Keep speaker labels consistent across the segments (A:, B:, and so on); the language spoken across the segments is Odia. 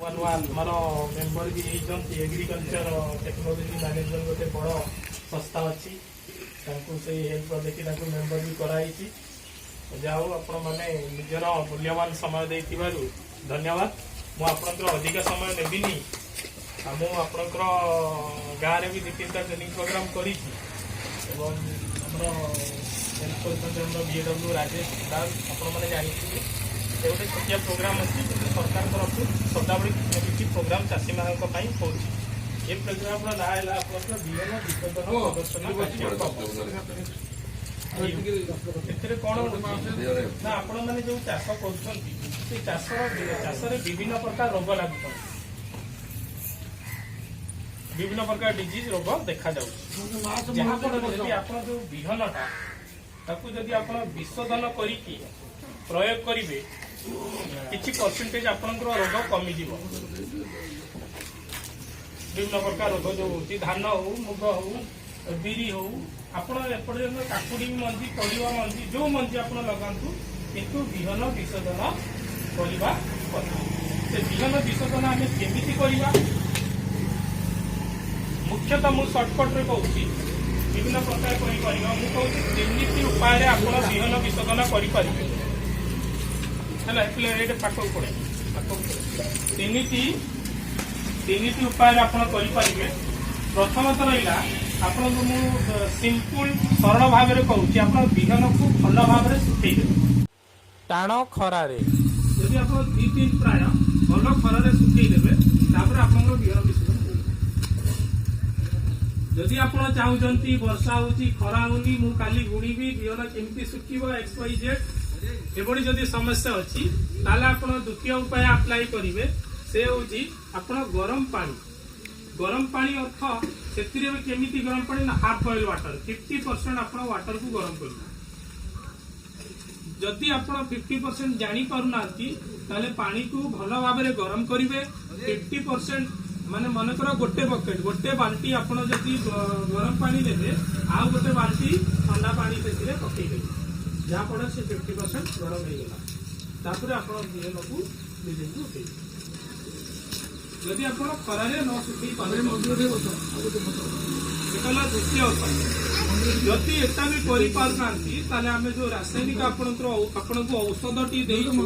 A: ନୂଆ ନୂଆ ଆମର ମେମ୍ବର ବି ହେଇଛନ୍ତି। ଏଗ୍ରିକଲଚର ଟେକ୍ନୋଲୋଜି ମ୍ୟାନେଜମେଣ୍ଟ ଗୋଟେ ବଡ଼ ସଂସ୍ଥା ଅଛି, ତାଙ୍କୁ ସେଇ ହେଲ୍ପ ଦେଖି ତାଙ୍କୁ ମେମ୍ବର ବି କରାହେଇଛି। ଯାହା ହଉ, ଆପଣମାନେ ନିଜର ମୂଲ୍ୟବାନ ସମୟ ଦେଇଥିବାରୁ ଧନ୍ୟବାଦ। ମୁଁ ଆପଣଙ୍କର ଅଧିକ ସମୟ ନେବିନି। ଆଉ ମୁଁ ଆପଣଙ୍କର ଗାଁରେ ବି ଦୁଇ ତିନିଟା ଟ୍ରେନିଂ ପ୍ରୋଗ୍ରାମ କରିଛି ଏବଂ ଆମର ହେଲ୍ପ କରୁଛନ୍ତି ଆମର ଭିଏଡବ୍ଲ୍ୟୁ ରାଜେଶ ଦାସ, ଆପଣମାନେ ଜାଣିଥିବେ। ଏ ଗୋଟେ ଛୋଟିଆ ପ୍ରୋଗ୍ରାମ ଅଛି, କିନ୍ତୁ ସରକାରଙ୍କ ତରଫରୁ ସଦାବେଳେ କିଛି ନା କିଛି ପ୍ରୋଗ୍ରାମ ଚାଷୀମାନଙ୍କ ପାଇଁ ହେଉଛି। ଏ ପ୍ରୋଗ୍ରାମର ନାଁ ହେଲା ଆପଣଙ୍କର ବିହନ ବିଶୋଧନ ପ୍ରଦର୍ଶନ କାର୍ଯ୍ୟକ୍ରମ। ଏଥିରେ କଣ ହଉଛି ନା, ଆପଣମାନେ ଯୋଉ ଚାଷ କରୁଛନ୍ତି, ସେ ଚାଷରେ ବିଭିନ୍ନ ପ୍ରକାର ରୋଗ ଲାଗୁଛନ୍ତି, ବିଭିନ୍ନ ପ୍ରକାର ଡିଜିଜ, ରୋଗ ଦେଖାଯାଉଛି। ଯାହାଫଳରେ ଯଦି ଆପଣ ଯୋଉ ବିହନଟା, ତାକୁ ଯଦି ଆପଣ ବିଶୋଧନ କରିକି ପ୍ରୟୋଗ କରିବେ, କିଛି ପରସେଣ୍ଟେଜ ଆପଣଙ୍କର ରୋଗ କମିଯିବ। ବିଭିନ୍ନ ପ୍ରକାର ରୋଗ ଯୋଉ ହଉଛି, ଧାନ ହଉ, ମୁଗ ହଉ, ବିରି ହଉ, ଆପଣ ଏପର୍ଯ୍ୟନ୍ତ କାକୁଡି ମଞ୍ଜି, ପରିବା ମଞ୍ଜି, ଯୋଉ ମଞ୍ଜି ଆପଣ ଲଗାନ୍ତୁ, କିନ୍ତୁ ବିହନ ବିଶୋଧନ କରିବା କଥା। ସେ ବିହନ ବିଶୋଧନ ଆମେ କେମିତି କରିବା? ମୁଖ୍ୟତଃ ମୁଁ ସର୍ଟକଟରେ କହୁଛି, ବିଭିନ୍ନ ପ୍ରକାର କରିପାରିବା। ମୁଁ କହୁଛି, ତିନିଟି ଉପାୟରେ ଆପଣ ବିହନ ବିଶୋଧନ କରିପାରିବେ। ହେଲା ପିଲା, ଏଇଟା ପାଖକୁ ପଡେ, ପାଖକୁ ପଡେ। ତିନିଟି ଉପାୟରେ ଆପଣ କରିପାରିବେ। ପ୍ରଥମତଃ ରହିଲା, ଆପଣଙ୍କୁ ମୁଁ ସିମ୍ପଲ ସରଳ ଭାବରେ କହୁଛି, ଆପଣ ବିହନକୁ ଭଲ ଭାବରେ ଶୁଖେଇଦେବେ ଟାଣ ଖରାରେ। ଯଦି ଆପଣ 2 ଦିନ ପ୍ରାୟ ଭଲ ଖରାରେ ଶୁଖେଇଦେବେ, ତାପରେ ଆପଣଙ୍କର ବିହନ ବିଶୋଧନ ହେଇଯିବ। ଯଦି ଆପଣ ଚାହୁଁଛନ୍ତି, ବର୍ଷା ହଉଛି, ଖରା ହଉନି, ମୁଁ କାଲି ବୁଣିବି, ବିହନ କେମିତି ଶୁଖିବ, ଏକ୍ସ ୱାଇ ଜେଡ୍, ଏଭଳି ଯଦି ସମସ୍ୟା ଅଛି, ତାହେଲେ ଆପଣ ଦ୍ୱିତୀୟ ଉପାୟ ଆପ୍ଲାଏ କରିବେ। ସେ ହଉଛି ଆପଣ ଗରମ ପାଣି। ଗରମ ପାଣି ଅର୍ଥ ସେଥିରେ ବି କେମିତି ଗରମ ପାଣି ନା ହାଫ୍ ବଏଲ ୱାଟର, 50% ଆପଣ ୱାଟରକୁ ଗରମ କରିବେ। ଯଦି ଆପଣ 50% ଜାଣିପାରୁନାହାନ୍ତି, ତାହେଲେ ପାଣିକୁ ଭଲ ଭାବରେ ଗରମ କରିବେ। 50% ମାନେ ମନେକର ଗୋଟେ ବକେଟ, ଗୋଟେ ବାଲ୍ଟି ଆପଣ ଯଦି ଗରମ ପାଣି ନେବେ, ଆଉ ଗୋଟେ ବାଲ୍ଟି ଥଣ୍ଡା ପାଣି ସେଥିରେ ପକେଇଦେବେ, ଯାହାଫଳରେ ସେ 50% ଗରମ ହେଇଗଲା। ତାପରେ ଆପଣ ବିହନକୁ ଭିଜେଇକି ଉଠେଇବେ, ଯଦି ଆପଣ ଖରାରେ ନ ଶୁଖେଇ ପାରୁଛନ୍ତି। ଏଟା ହେଲା ଦ୍ୱିତୀୟ ଉପାୟ। ଯଦି ଏଟା ବି କରିପାରୁନାହାନ୍ତି, ତାହେଲେ ଆମେ ଯୋଉ ରାସାୟନିକ ଆପଣଙ୍କୁ ଔଷଧଟି ଦେଇଛୁ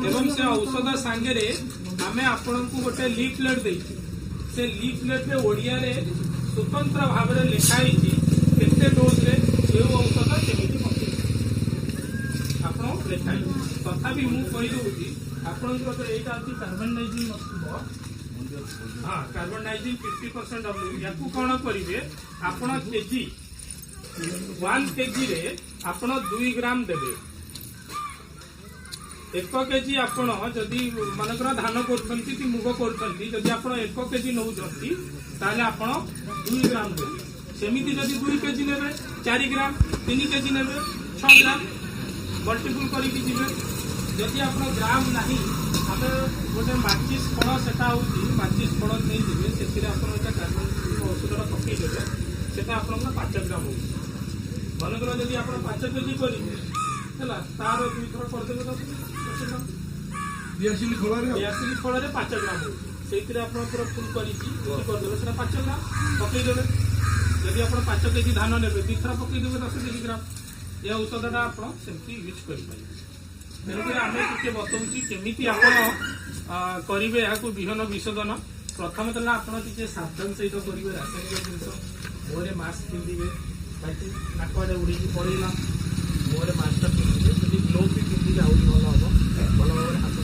A: ଏବଂ ସେ ଔଷଧ ସାଙ୍ଗରେ ଆମେ ଆପଣଙ୍କୁ ଗୋଟେ ଲିଫଲେଟ୍ ଦେଇଛୁ। ସେ ଲିଫଲେଟ୍ରେ ଓଡ଼ିଆରେ ସ୍ୱତନ୍ତ୍ର ଭାବରେ ଲେଖା ହେଇଛି, କେତେ ଡୋଜରେ କେଉଁ ଔଷଧ କେମିତି ପକେଇବେ ଆପଣ ଲେଖା ହେଇଛି। ତଥାପି ମୁଁ କହିଦଉଛି, ଆପଣଙ୍କର ତ ଏଇଟା ଅଛି, କାର୍ବନଡାଇଜିଂ ନଥିବ। ହଁ, କାର୍ବନଡାଇଜିଂ 50% ଡବ୍ଲ୍ୟୁ। ୟାକୁ କଣ କରିବେ ଆପଣ, କେଜି, 1 କେଜିରେ ଆପଣ 2 ଗ୍ରାମ ଦେବେ। 1 କେଜି ଆପଣ ଯଦି ମନେକର ଧାନ କରୁଛନ୍ତି କି ମୁଗ କରୁଛନ୍ତି, ଯଦି ଆପଣ 1 କେଜି ନେଉଛନ୍ତି, ତାହେଲେ ଆପଣ 2 ଗ୍ରାମ ଦେବେ। ସେମିତି ଯଦି 2 କେଜି ନେବେ 4 ଗ୍ରାମ, 3 କେଜି ନେବେ 6 ଗ୍ରାମ, ମଲ୍ଟିପୁଲ କରିକି ଯିବେ। ଯଦି ଆପଣ ଗ୍ରାମ ନାହିଁ, ଆମେ ଗୋଟେ ମାଚିସ୍ ଫଳ, ସେଟା ହଉଛି ମାଚିସ୍ ଫଳ ନେଇଯିବେ, ସେଥିରେ ଆପଣ ଏଇଟା କାର୍ବନ ଔଷଧଟା ପକେଇଦେବେ, ସେଟା ଆପଣଙ୍କର 5 ଗ୍ରାମ ହଉଛି। ମନେକର ଯଦି ଆପଣ 5 କେଜି କରିବେ, ହେଲା, ତାର ଦୁଇଥର କରିଦେବେ 10 ଗ୍ରାମ।
B: ଦିଆସିଲି ଖୋଳାରେ।
A: ଦିଆସିଲି ଖୋଳରେ 5 ଗ୍ରାମ ହଉଛି। ସେଇଥିରେ ଆପଣ ପୁରା ଫୁଲ କରିକି କରିଦେବେ, ସେଟା 5 ଗ୍ରାମ ପକେଇଦେବେ। ଯଦି ଆପଣ 5 କେଜି ଧାନ ନେବେ, ଦୁଇଥର ପକେଇଦେବେ 10 କେଜି ଗ୍ରାମ। ଏ ଔଷଧଟା ଆପଣ ସେମିତି ୟୁଜ୍ କରିପାରିବେ। ତେଣୁକରି ଆମେ ଟିକେ ବତଉଛି କେମିତି ଆପଣ କରିବେ ଏହାକୁ ବିହନ ବିଶୋଧନ। ପ୍ରଥମତଃ ହେଲା ଆପଣ ଟିକେ ସାବଧାନ ସହିତ କରିବେ। ରାସାୟନିକ ଜିନିଷ, ମୁହଁରେ ମାସ୍କ ପିନ୍ଧିବେ। ବାକି ନାକ ଆଡ଼େ ଉଡ଼ିକି ପଳେଇଲା, ମୁହଁରେ ମାସ୍କଟା ପିନ୍ଧିବେ। ଯଦି ଗ୍ଲୋଭ୍ ବି ପିନ୍ଧିବେ ଆହୁରି ଭଲ ହବ। ଭଲ ଭାବରେ ହାତ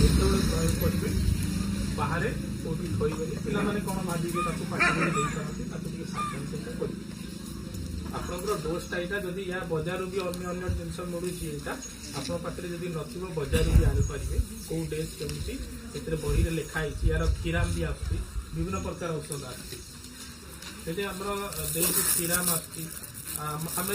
A: ଯେତେବେଳେ ପ୍ରୟୋଗ କରିବେ, ବାହାରେ କୋଉଠି ଥୋଇବେନି। ପିଲାମାନେ କଣ ଭାବିବେ, ତାକୁ ପାଟିରେ ଦେଇପାରନ୍ତି। ତାକୁ ଟିକେ ସାବଧାନ ସହିତ କରିବେ। ଆପଣଙ୍କର ଡୋଜଟା ଏଇଟା। ଯଦି ୟା ବଜାରରୁ ବି ଅନ୍ୟ ଅନ୍ୟ ଜିନିଷ ମିଳୁଛି, ଏଇଟା ଆପଣଙ୍କ ପାଖରେ ଯଦି ନଥିବ, ବଜାରରୁ ବି ଆଣିପାରିବେ। କୋଉ ଡୋଜ୍ କେମିତି, ସେଥିରେ ବହିରେ ଲେଖା ହେଇଛି। ୟାର ଥିରାମ ବି ଆସୁଛି, ବିଭିନ୍ନ ପ୍ରକାର ଔଷଧ ଆସୁଛି। ସେଠି ଆମର ଦେଇଛି, ଥିରାମ ଆସୁଛି। ଆମେ